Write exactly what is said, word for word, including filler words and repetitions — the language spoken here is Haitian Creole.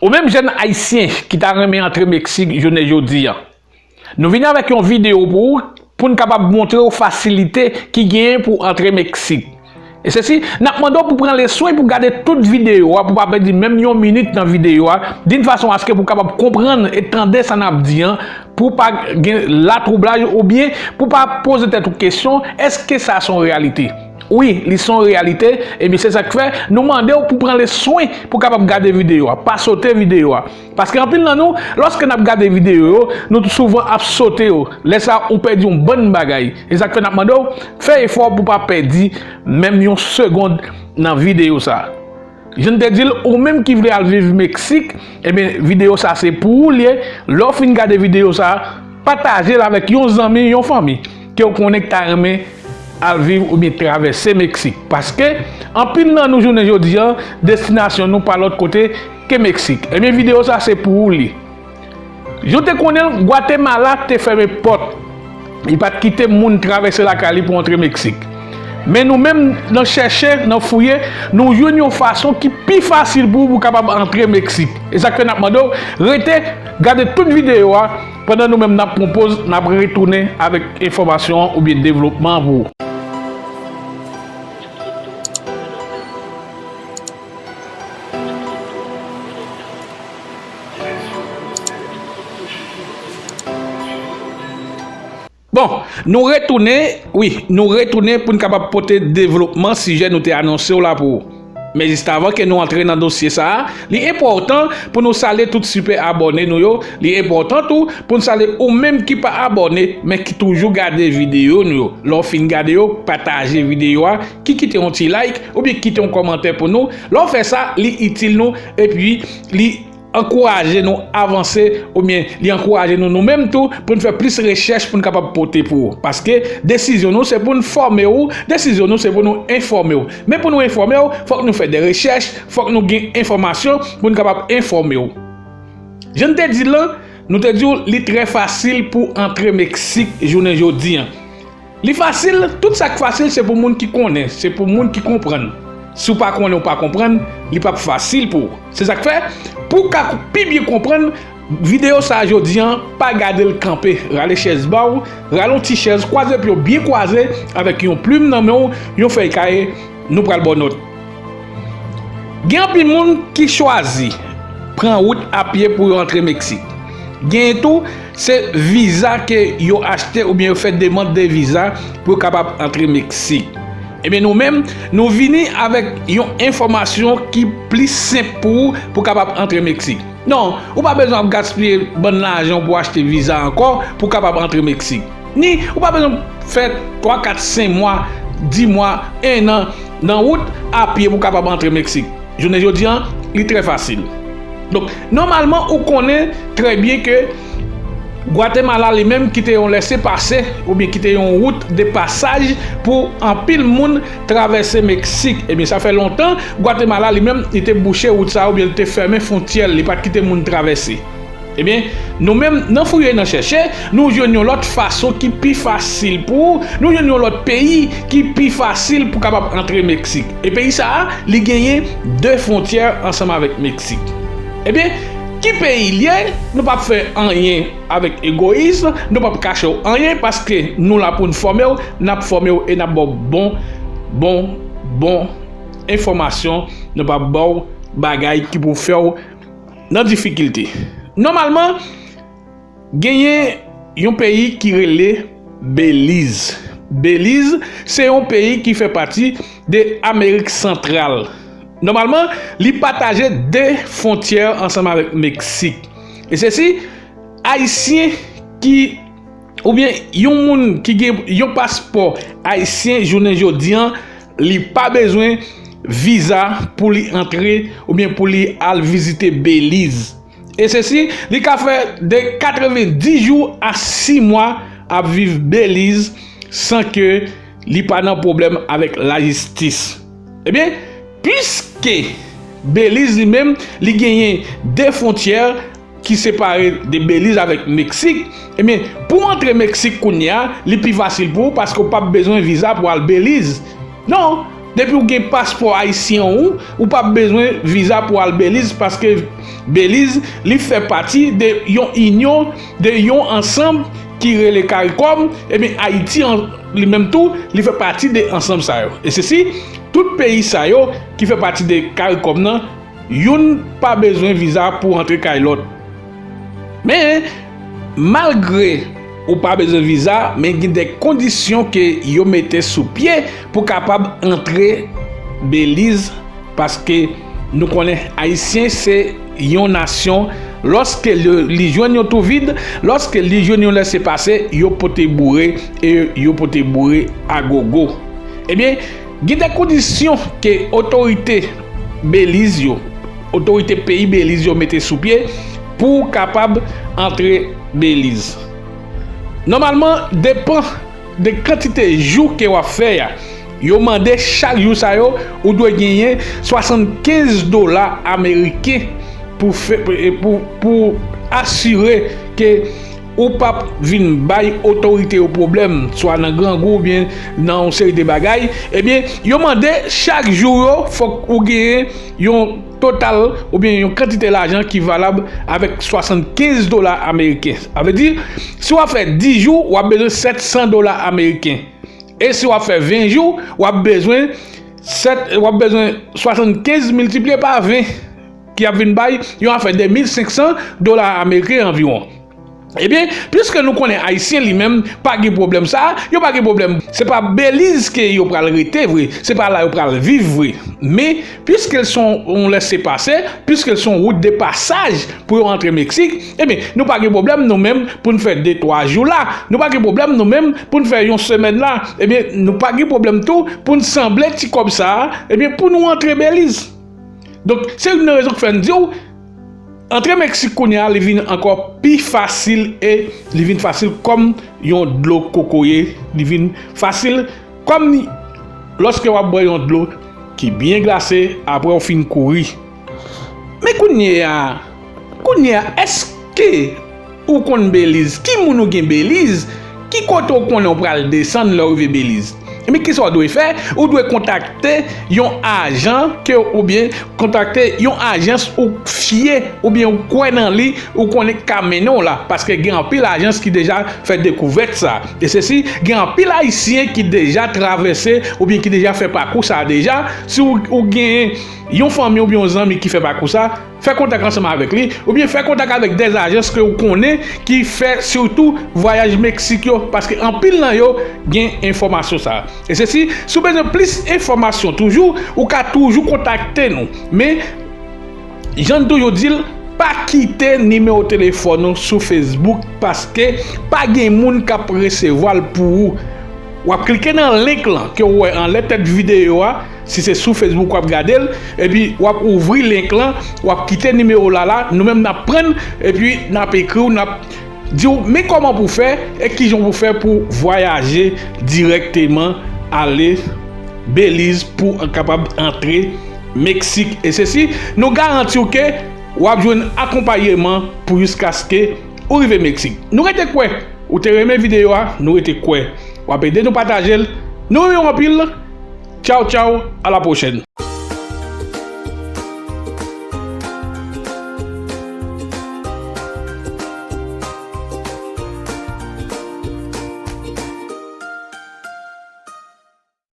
Ou menm jèn ayisyen ki ta renmen antre Meksik jounen jodi a, nou vini avèk yon videyo pou ou, pou n kapab montre w fasilite ki genyen pou antre Meksik. E sesi, n ap mande w pou pran le swen pou gade tout videyo a, pou pa pèdi menm yon minit nan videyo a, d'une façon à ce que pou kapab konprann e tande sa n ap di an, pou pa gen latwoublay oubyen pou pa poze tèt ou kesyon, èske sa se yon reyalite? Wi, li se yon reyalite, ebyen se sa k fè nou mande w pou pran le swen pou kapab gade videyo a, pa sote videyo a. Paske anpil nan nou, lòske n ap gade videyo yo, nou souvan ap sote yo. Lè sa, ou pèdi yon bann bagay. E sa k fè n ap mande w, fè efò pou pa pèdi menm yon segonn nan videyo sa. Jan n te di l, ou menm ki vle al viv Meksik, ebyen, videyo sa se pou ou l ye. Lè w fin gade videyo sa, pataje l avèk yon zanmi, yon fanmi ke w konnen ki ta renmen al viv oubyen travèse Meksik. Paske, anpil nan nou jounen jodi a, destinasyon nou pa lòt kote ke Meksik. Ebyen, videyo sa se pou ou l ye. Jan w te konnen l, Gwatemala te fèmen pòt. Li pa t kite moun travèse lakay li pou antre Meksik. Men nou menm, nan chèche, nan fouye, nou jwenn yon fason ki pi fasil pou ou pou kapab antre Meksik. E sa k fè n ap mande w, rete, gade tout videyo a, pandan nou menm n ap pran poz, n ap retounen avèk enfòmasyon an oubyen devlopman an pou ou. Bon, nou retounen, wi, nou retounen pou n kapab pote devlopman sijè nou te anonse w la pou ou. Men jis avan ke nou antre nan dosye sa a, li enpòtan pou nou salye tout sipè abòne nou yo. Li enpòtan tou pou n salye ou menm ki pa abòne, men ki toujou gade videyo nou yo. Lè w fin gade yo, pataje videyo a, ki kite yon ti like, oubyen kite yon kòmantè pou nou. Lè w fè sa, li itil nou, epi li ankouraje nou avanse, oubyen li ankouraje nou, nou menm tou, pou n fè plis rechèch pou n kapab pote pou ou. Paske desizyon nou, se pou n fòme ou, desizyon nou, se pou nou enfòme ou. Men pou nou enfòme ou, fòk nou fè de rechèch, fòk nou gen enfòmasyon pou n kapab enfòme ou. Jan n te di l lan, nou te di w li trè fasil pou antre Meksik jounen jodi an. Li fasil, tout sa k fasil se pou moun ki konnen, se pou moun ki konprann. Si w pa konnen, w pa konprann, li p ap fasil pou ou. Se sa k fè, pou w ka pi byen konprann videyo sa a jodi an, pa gade l kanpe, rale chèz ba w, rale yon ti chèz, kwaze pye w byen kwaze avèk yon plim nan men w, yon fèy kaye, nou pral ba w nòt. Gen anpil moun ki chwazi pran wout a pye pou yo antre Meksik. Genyen tou, se viza ke yo achte oubyen yo fè demann de viza pou yo kapab antre Meksik. Ebyen, nou menm, nou vini avèk yon enfòmasyon ki plis senp pou ou pou kapab antre Meksik. Non, ou pa bezwen ap gaspiye bann lajan w pou achte viza ankò pou w kapab antre Meksik. Ni ou pa bezwen fè twa, kat, senk mwa, dis mwa, en an nan wout a pye pou w kapab antre Meksik. Jounen jodi an, li trè fasil. Donk, nòmalman, ou konnen trè byen ke Gwatemala li menm ki te yon lèsepase oubyen ki te yon wout de pasaj pou anpil moun travèse Meksik. Ebyen, sa fè lontan, Gwatemala li menm, li te bouche wout sa a oubyen li te fèmen fwontyè l, li pa t kite moun travèse. Ebyen, nou menm, nan fouye, nan chèche, nou jwenn yon lòt fason ki pi fasil pou ou, nou jwenn yon lòt peyi ki pi fasil pou kapab antre Meksik. E peyi sa a, li genyen de fwontyè ansanm avèk Meksik. Ebyen, ki peyi l ye? Nou p ap fè anyen avèk egoyis, nou p ap kache w anyen, paske nou la pou n fòme w, n ap fòme w e n ap ba w bon, bon, bon enfòmasyon, nou p ap ba w bagay ki pou fè w nan difikilte. Nòmalman, genyen yon peyi ki rele Beliz. Beliz, se yon peyi ki fè pati de Amerik Santral. Nòmalman, li pataje de fwontyè ansanm avèk Meksik. E sesi, Ayisyen ki, oubyen yon moun ki gen yon paspò ayisyen jounen jodi an, li pa bezwen viza pou li antre oubyen pou li al vizite Beliz. E sesi, li ka fè de katrevendis jou a sis mwa ap viv Beliz san ke li pa nan pwoblèm avèk lajistis. Ebyen, piske Beliz li menm, li genyen de fwontyè ki separe de Beliz avèk Meksik, ebyen, pou w antre Meksik kounye a, li pi fasil pou ou paske w p ap bezwen viza pou al Beliz. Non, Depi w gen paspò ayisyen ou, ou p ap bezwen viza pou al Beliz, paske Beliz, li fè pati de yon inyon, de yon ansanm ki rele Karikòm. Ebyen, Ayiti an, li menm tou, li fè pati de ansanm sa yo. E sesi, tout peyi sa yo ki fè pati de Karikòm nan, youn pa bezwen viza pou antre kay lòt. Men, malgre ou pa bezwen viza, men gen de kondisyon ke yo mete sou pye pou kapab antre Beliz, paske nou konnen Ayisyen se yon nasyon, lòske li, li jwenn yon tou vid, lòske li jwenn yon lèse pase, yo pote boure, e yo pote boure a gogo. Ebyen, gen de kondisyon ke otorite Beliz yo, otorite peyi Beliz yo mete sou pye pou w kapab antre Beliz. Nòmalman, depan de kantite jou ke w ap fè a, yo mande chak jou sa yo, ou dwe genyen swasannkenz dola ameriken pou fè, pou, pou asire ke ou p ap vin bay otorite yo pwoblèm, swa nan grangou oubyen nan yon seri de bagay. Ebyen, yo mande chak jou yo, fòk ou genyen yon total oubyen yon kantite lajan ki valab avèk swasannkenz dola ameriken. Sa vle di, si w ap fè dis jou, w ap bezwen sèt san dola ameriken. E si w ap fè ven jou, w ap bezwen sèt, w ap bezwen swasannkenz miltipliye pa ven, ki ap vin bay yon afè de mil senk san dola ameriken anviwon. Ebyen, piske nou konnen Ayisyen li menm pa gen pwoblèm sa a, yo pa gen pwoblèm. Se pa Beliz ke yo pral rete vre, se pa la yo pral viv vre. Men, piske l se yon, yon lèse pase, piske l se yon wout de pasaj pou yo antre Meksik, ebyen, nou pa gen pwoblèm nou menm pou n fè de twa jou la. Nou pa gen pwoblèm nou menm pou n fè yon semèn la. Ebyen, nou pa gen pwoblèm tou pou n sanble ti kòb sa a, ebyen, pou nou antre Beliz. Donk, se youn nan rezon k fè n di w, antre Meksik kounye a, li vin ankò pi fasil e li vin fasil kòm yon dlo kokoye, li vin fasil kòm lòske w ap bwè yon dlo ki byen glase apre w fin kouri. Men kounye a, kounye a, èske ou konn Beliz? Ki moun ou gen Beliz? Ki kote ou konnen ou pral desann lè w rive Beliz? Ebyen, kisa w dwe fè? Ou dwe kontakte yon ajan ke, oubyen kontakte yon ajans ou fye, oubyen ou kwè nan li, ou konnen k ka mennen w la. Paske gen anpil ajans ki deja fè dekouvèt sa. E sesi, gen anpil Ayisyen ki deja travèse, oubyen ki deja fè pakou sa deja. Si w, ou gen yon fanmi oubyen yon zanmi ki fè pakou sa, fè kontak ansanm avèk li, oubyen fè kontak avèk de ajans ke ou konnen ki fè sitou vwayaj Meksik yo, paske anpil nan yo gen enfòmasyon sa. E sesi, si w bezwen plis enfòmasyon toujou, ou ka toujou kontakte nou. Men, jan n toujou di l, pa kite nimewo telefòn ou sou Facebook, paske pa gen moun k ap resevwa l pou ou. W ap klike nan link lan ke w wè anlè tèt videyo a, si se sou Facebook w ap gade l, epi w ap ouvri link lan, w ap kite nimewo la la, nou menm n ap pran l, epi n ap ekri w, n ap di w men kòman pou w fè e kijan pou w fè pou w vwayaje dirèkteman ale Beliz pou w kapab antre Meksik. E sesi, nou garanti w ke w ap jwenn akonpayeman pou jiskaske ou rive Meksik. Nou rete kwè ou te renmen videyo a, nou rete kwè w ap ede nou pataje l. Nou renmen w anpil. Tchaw, tchaw, a la pwochèn.